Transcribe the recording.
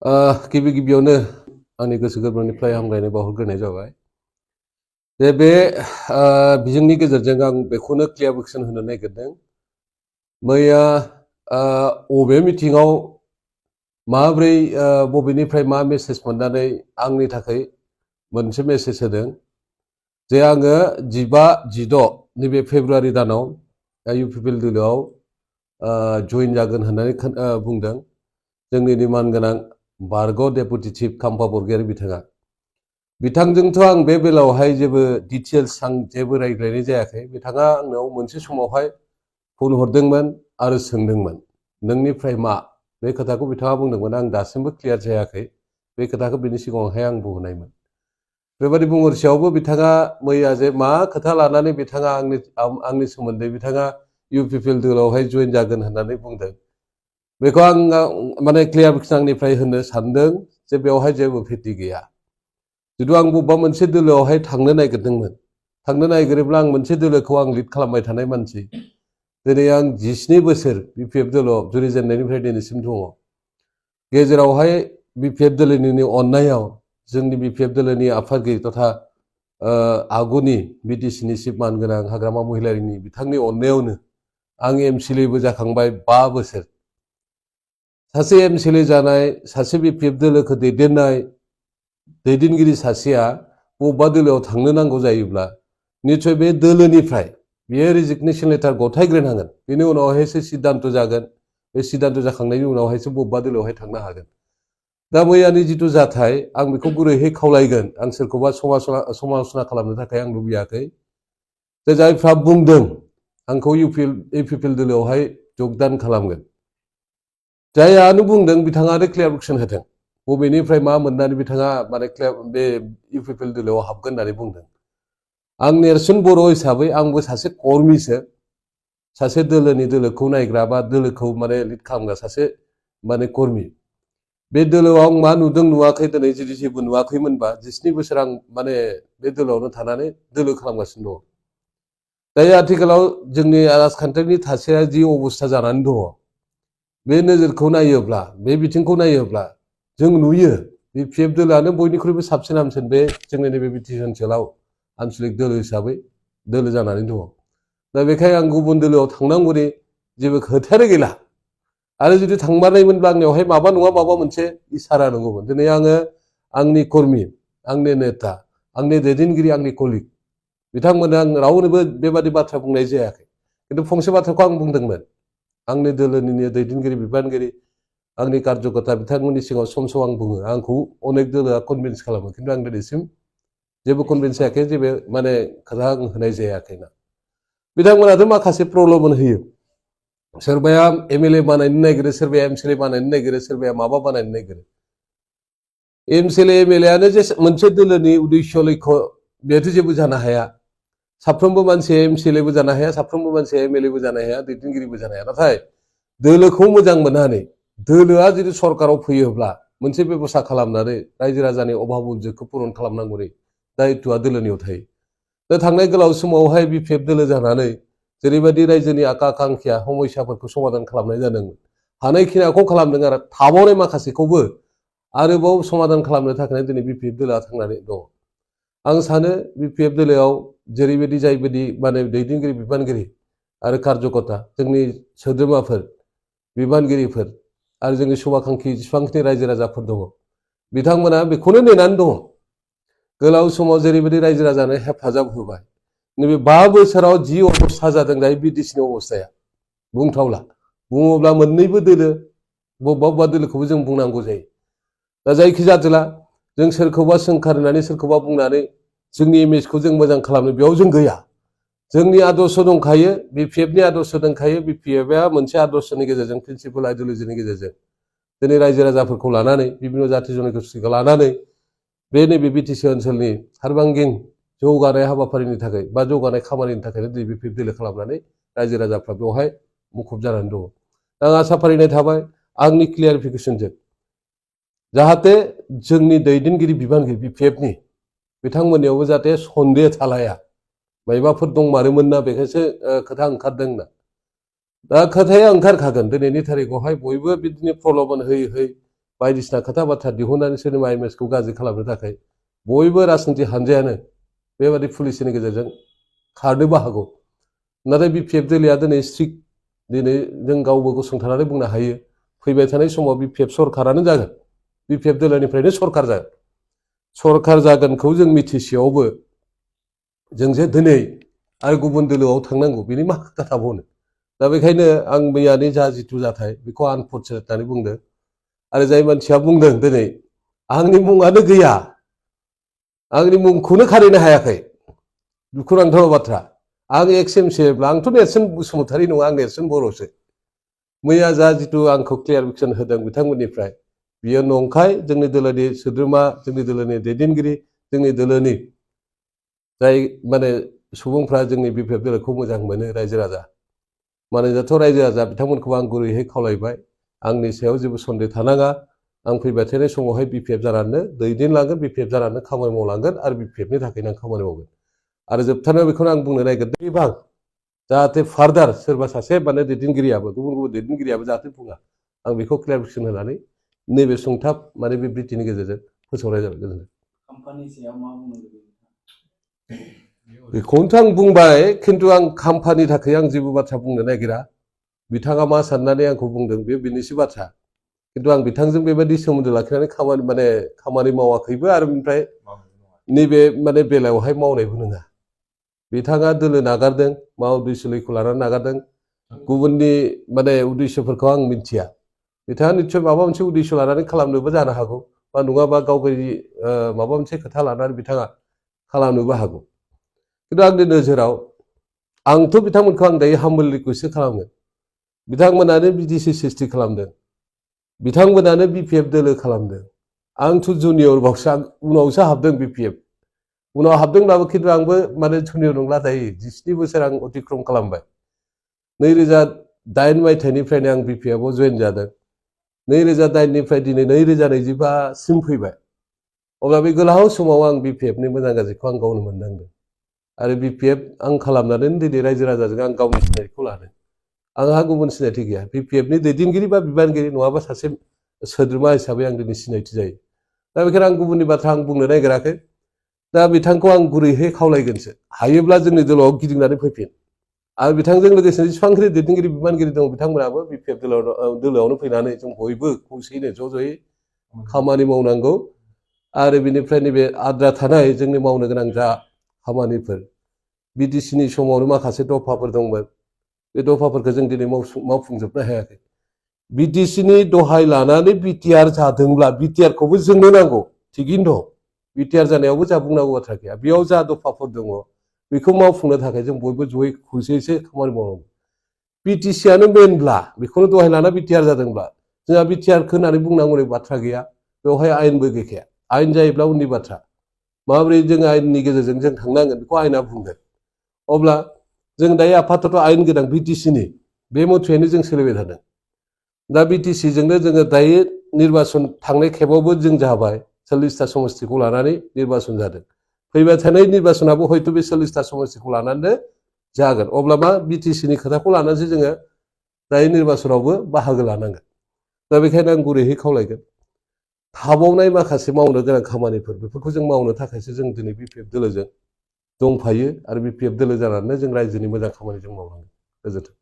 गिबि गिबियावनो आंनि गोसो गोरबोनिफ्राय हामलायनाय बावहरग्रोनाय जाबाय। जे बे बिजोंनि गेजेरजों आं बेखौनो क्लियारिफिकेसन होनो नागिरदों। मैया बबे मिटिङाव माब्रै बबेनिफ्राय मा मेसेज मोननानै आंनि थाखाय मोनसे मेसेज होदों जे आङो 15-16 नैबे फेब्रुवारि दानाव इउपिपिएल दोलोआव जइन जागोन होननानै बुंदों जोंनि मानगोनां बारग' डेपुटि चिफ खाम्फा बरगयारी बिथाङा। बिथांजोंथ' आं बे बेलायावहाय जेबो डिटेल्स आं जेबो रायज्लायनाय जायाखै। बिथाङा आंनाव मोनसे समावहाय फन हरदोंमोन आरो सोंदोंमोन नोंनिफ्राय मा बे खोथाखौ बिथाङा बुंदोंमोन। आं दासिमबो क्लियार जायाखै बे खोथाखौ बिनि सिगाङावहाय आं बुंनायमोन। बेबायदि बुंहरसेयावबो बिथाङा मैया जे मा खोथा लानानै बिथाङा आंनि सोमोन्दै बिथाङा इउपिपिएल दोलोआवहाय जइन जागोन होननानै बुंदों बेखौ आं माने क्लियारिफिकेसन आंनिफ्राय होनो सानदों जे बेवहाय जेबो भित्ति गैया। जुदि आं बबेबा मोनसे दोलोआवहाय थांनो नागिरदोंमोन, थांनो नागिरोब्ला आं मोनसे दोलोखौ आं लिड खालामबाय थानाय मानसि। दिनै आं 17 बोसोर बिपिएफ दोलोआव जुरिजेननायनिफ्राय दिनैसिम दङ। गेजेरावहाय बिपिएफ दोलोनि अननायाव जोंनि बिपिएफ दोलोनि आफादगिरि तथा आगुनि बिटिसिनि चिफ मानगोनां हाग्रामा महिलारिनि बिथांनि अननायावनो आं एमसिएलएबो जाखांबाय 5 बोसोर। सासे एमसिएलए जानाय, सासे बिपिएफ दोलोखौ दैदेनगिरि सासेया बबेबा दोलोआव थांनो नांगौ जायोब्ला निस्सय बे दोलोनिफ्राय बियो रेजिगनेसन लेटार गथायग्रोनांगोन। बेनि उनावहायसो सिद्धान्त जागोन। बे सिद्धान्त जाखांनायनि उनावहायसो बबेबा दोलोआवहाय थांनो हागोन। दा मैयानि जिथु जाथाय आं बेखौ गुरैहै खावलायगोन। आं सोरखौबा समालोचना खालामनो थाखाय आं लुबैयाखै। जे जायफ्रा बुंदों आंखौ इउपिपिएल दोलोआवहाय जगदान खालामगोन, जायानो बुंदों बिथाङानो क्लियारिफिकेसन होदों बबेनिफ्राय मा मोननानै बिथाङा माने बे इउपिपिएल दोलोआव हाबगोन होननानै बुंदों। आं नेरसोन बर' हिसाबै आंबो सासे कर्मिसो, सासे दोलोखौ नायग्रा बा दोलोखौ माने लिड खालामग्रा सासे माने कर्मि। बे दोलोआव आं मा नुदों नुवाखै दिनै जुदि जेबो नुवाखैमोनबा 17 बोसोर आं माने बे दोलोआवनो थानानै दोलो खालामगासिनो दङ। दायो आथिखालाव जोंनि राजखान्थिनि थासारिया जि अबस्था जानानै दङ, बे नोजोरखौ नायोब्ला, बे बिथिंखौ नायोब्ला जों नुयो बिपिएफ दोलोआनो बयनिख्रुइबो साबसिन हामसिन बे जोंनि नैबे बिटिसि ओनसोलाव आनसलिक दोलो हिसाबै दोलो जानानै दङ। दा बेखायनो आं गुबुन दोलोआव थांनांगौनि जेबो खोथायानो गैला। आरो जुदि थांमारनायमोनब्ला आंनियावहाय माबा नङा माबा मोनसे इसारा दङमोन। दिनै आङो आंनि कर्मि, आंनि नेता, आंनि दैदेनगिरि, आंनि कलिग बिथांमोननो आं रावनोबो बेबादि बाथ्रा बुंनाय जायाखै। खिन्थु फंसे बाथ्राखौ आं बुंदोंमोन आंनि दोलोनिनो दैदेनगिरि बिबानगिरि आंनि कार्यकर्ता बिथांमोननि सिगाङाव सम सम आं बुङो आंखौ अनेक दोलोआ कनभिन्स खालामो। खिन्थु आं दिनैसिम जेबो कनभिन्स जायाखै, जेबो माने खोथा आं होनाय जायाखैना। बिथांमोनाथ' माखासे प्रलोभन होयो। सोरबाया एमएलए बानायनो नागिरो, सोरबाया एमसिएलए बानायनो नागिरो, सोरबाया माबा बानायनो नागिरो। एमसिएलए एमएलएआनो जे मोनसे दोलोनि उद्देश्य लक्ष्य बेथ' जेबो जानो हाया। साफ्रोमबो मानसिया एमसिएलएबो जानो हाया, साफ्रोमबो मानसिया एमएलएबो जानो हाया, दैदेनगिरिबो जानो हाया। नाथाय दोलोखौ मोजां मोननानै दोलोआ जुदि सरकाराव फैयोब्ला मोनसे बेबस्था खालामनानै रायजो राजानि अभाब उद्रेकखौ पुरन खालामनांगौनि दायित्वआ दोलोनियाव थायो। दा थांनाय गोलाव समावहाय बिपिएफ दोलो जानानै जेरैबायदि रायजोनि आकांक्षा समस्याफोरखौ समाधान खालामनाय जादोंमोन, हानायखिनिखौ खालामदों आरो थाबावनाय माखासेखौबो आरोबाव समाधान खालामनो थाखाय दिनै बिपिएफ दोलोआ थांनानै दङ। आं सानो बिपिएफ दोलोआव जेरैबायदि जायबायदि माने दैदेनगिरि बिबानगिरि आरो कार्यकर्ता जोंनि सोद्रोमाफोर बिबानगिरिफोर आरो जोंनि शुभाकांक्षी जेसेबांखिनि रायजो राजाफोर दङ बिथांमोना बेखौनो नेनानै दङ। गोलाव समाव जेरैबायदि रायजो राजानो हेफाजाब होबाय, नैबे 5 बोसोराव जि अबस्था जादों दायो बिटिसिनि अबस्थाया बुंथावला। बुङोब्ला मोननैबो दोलो बबेबा दोलोखौबो जों बुंनांगौ जायो। दा जायखि जादोला जों सोरखौबा सोंखारिनानै सोरखौबा बुंनानै जोंनि इमेजखौ जों मोजां खालामनो बेयाव जों गैया। जोंनि आदर्श दंखायो, बिपिएफनि आदर्श दंखायो। बिपिएफआ मोनसे आदर्शनि गेजेरजों प्रिन्सिपल आइडियलजिनि गेजेरजों दिनै रायजो राजाफोरखौ लानानै बिभिन्न जाथि जनगोष्ठीखौ लानानै बे नैबे बिटिसि ओनसोलनि सारबांगिन जौगानाय हाबाफारिनि थाखाय बा जौगानाय खामानिनि थाखायनो दिनै बिपिएफ दोलो खालामनानै रायजो राजाफ्रा बेवहाय मुखुब जानानै दङ। आं आसा फारिनाय थाबाय आंनि क्लियारिफिकेसनजों जाहाथे जोंनि दैदेनगिरि बिबानगिरि बिपिएफनि बिथांमोननियावबो जाहाथे सन्देह थालाया मायबाफोर दंमारोमोन ना बेखायसो खोथा ओंखारदों ना। दा खोथाया ओंखारखागोन। दिनैनि थारिखआवहाय बयबो बिदिनो प्रलोभन होयै बायदिसिना खोथा बाथ्रा दिहुननानै सोरनिबा इमेजखौ गाज्रि खालामनो थाखाय बयबो राजनिति हानजायानो बेबादि पुलिसनि गेजेरजों खारनोबो हागौ। नाथाय BPF दोलोआ दिनै स्ट्रिक्ट दिनै जों गावबो गसंथानानै बुंनो हायो फैबाय थानाय समाव BPF सरकारानो जागोन। BPF दोलोनिफ्रायनो सरकार जागोन। सरकार जागोनखौ जों मिथिसेयावबो जों जे दिनै आरो गुबुन दोलोआव थांनांगौ बेनि मा खोथा थाबावनो। दा बेखायनो आं मैयानि जा जिथु जाथाय बेखौ आनफर्चुनेट होननानै बुंदों। आरो जाय मानसिया बुंदों दिनै आंनि मुङानो गैया, आंनि मुंखौनो खारिनो हायाखै, दुखुनांथाव बाथ्रा। आं XMCब्ला आंथ' नेरसोन बसुमतारी नङा, आं नेरसोन बर'सो। मैया जा जिथु आंखौ क्लियारिफिकेसन होदों बिथांमोननिफ्राय बियो नंखाय। जोंनि दोलोनि सोद्रोमा, जोंनि दोलोनि दैदेनगिरि, जोंनि दोलोनि जाय माने सुबुंफ्रा जोंनि BPF दोलोखौ मोजां मोनो रायजो राजा मानिजाथ' रायजो राजा बिथांमोनखौ आं गुरैयै खावलायबाय आंनि सायाव जेबो सन्देह थानाङा। आं फैबाय थानाय समावहाय BPF जानानै दैदेनलांगोन, BPF जानानै खामानि मावलांगोन आरो BPFनि थाखायनो आं खामानि मावगोन। आरो जोबथारनायाव बेखौनो आं बुंनो नागिरदों जाहाथे फार्दार सोरबा सासे माने दैदेनगिरियाबो गुबुन गुबुन दैदेनगिरियाबो जाहाथे बुङा, आं बेखौ क्लियारिफिकेसन होनानै नैबे सुंथाब माने बे बिबुंथिनि गेजेरजों फोसावनाय जाबाय। गोजोन्थों। बेखौनोथ' आं बुंबाय, खिन्थु आं खाम्फानि थाखाय आं जेबो बाथ्रा बुंनो नागिरा। बिथाङा मा साननानै आंखौ बुंदों बे बिनिसो बाथ्रा। खिन्थु आं बिथांजों बेबायदि सोमोन्दो लाखिनानै खामानि मावाखैबो आरो ओमफ्राय नैबे माने बेलायावहाय मावनायबो नङा। बिथाङा दोलो नागारदों, मा उद्देश्यखौ लानानै नागारदों, गुबुननि माने उद्देश्यफोरखौ आं मिथिया। बिथाङा निस्सय माबा मोनसे उद्देश्य लानानै खालामनोबो जानो हागौ, बा नङाबा गाव गावनि माबा मोनसे खोथा लानानै बिथाङा खालामनोबो हागौ। खिन्थु आंनि नोजोराव आंथ' बिथांमोनखौ आं दायो हामबोल रिकुवेस्ट खालामगोन। बिथांमोनानो BDC सृष्टि खालामदों, बिथांमोनानो BPF दोलो खालामदों। आंथ' जुनियरबावसो, उनावसो हाबदों BPF। उनाव हाबदोंब्लाबो खिन्थु आंबो माने जुनियर नंला दायो। 17 बोसोर आं अतिक्रम खालामबाय। 2008 मायथाइनिफ्रायनो आं BPFआव जयेन जादों। 2008 निफ्राय दिनै 2025 सिम फैबाय। अब्ला बे गोलाव समाव आं BPFनि मोजां गाज्रिखौ आं गावनो मोनदांदों। आरो BPF आं खालामनानै दिनै रायजो राजाजों आं गावनि सिनायथिखौ लादों। आंहा गुबुन सिनायथि गैया। BPFनि दैदेनगिरि बा बिबानगिरि नङाबा सासे सोद्रोमा हिसाबै आं दिनै सिनायथि जायो। दा बेखायनो आं गुबुननि बाथ्रा आं बुंनो नागिराखै। दा बिथांखौ आं गुरैयै खावलायगोनसो, हायोब्ला जोंनि दोलोआव गिदिंनानै फैफिन। आरो बिथांजों लोगोसे जेसेबांखिनि दैदेनगिरि बिबानगिरि दं बिथांमोनाबो BPF दोलोआवनो फैनानै जों बयबो खौसेयैनो ज' ज'यै खामानि मावनांगौ। आरो बिनिफ्राय नैबे आद्रा थानाय जोंनि मावनो गोनां जा खामानिफोर, BDCनि समावनो माखासे दफाफोर दंमोन, बे दफाफोरखौ जों दिनै मावफुंजोबनो हायाखै। BDCनि दहाय लानानै BTR जादोंब्ला BTRखौबो जोंनो नांगौ, थिगैनो दं। BTR जानायावबो जा बुंनांगौ बाथ्रा गैया। बेयाव जा दफाफोर दङ बेखौ मावफुंनो थाखाय जों बयबो जयै खौसेयैसो खामानि मावनांगौ। BTCआनो मेनब्ला, बेखौनो दहाय लाना BTR जादोंब्ला जोंहा BTRखौ होननानै बुंनांगौनि बाथ्रा गैया। बेवहाय आयेनबो गैखाया। आयेन जायोब्ला उननि बाथ्रा। माबोरै जों आयेननि गेजेरजों जों थांनांगोन बेखौ आयेना बुंगोन। अब्ला जों दायो आपातत आयेन गोनां BTCनि बे मथेयैनो जों सोलिबाय थादों। दा BTCजोंनो जोङो दायो निर्बासन थांनाय खेबावबो जों जाबाय 40टा समस्तिखौ लानानै निर्बासन जादों। फैबाय थानाय निर्बासनाबो हयथ' बे 40टा समस्तिखौ लानानै जागोन। अब्ला मा BTCनि खोथाखौ लानानैसो जोङो दायो निर्बासनावबो बाहागो लानांगोन। दा बेखायनो आं गुरैयै खावलायगोन, थाबावनाय माखासे मावनो गोनां खामानिफोर बेफोरखौ जों मावनो थाखायसो जों दिनै BPF दोलोजों दंफायो आरो BPF दोलो जानानै जों रायजोनि मोजां खामानि जों मावलांगोन। गोजोन्थों।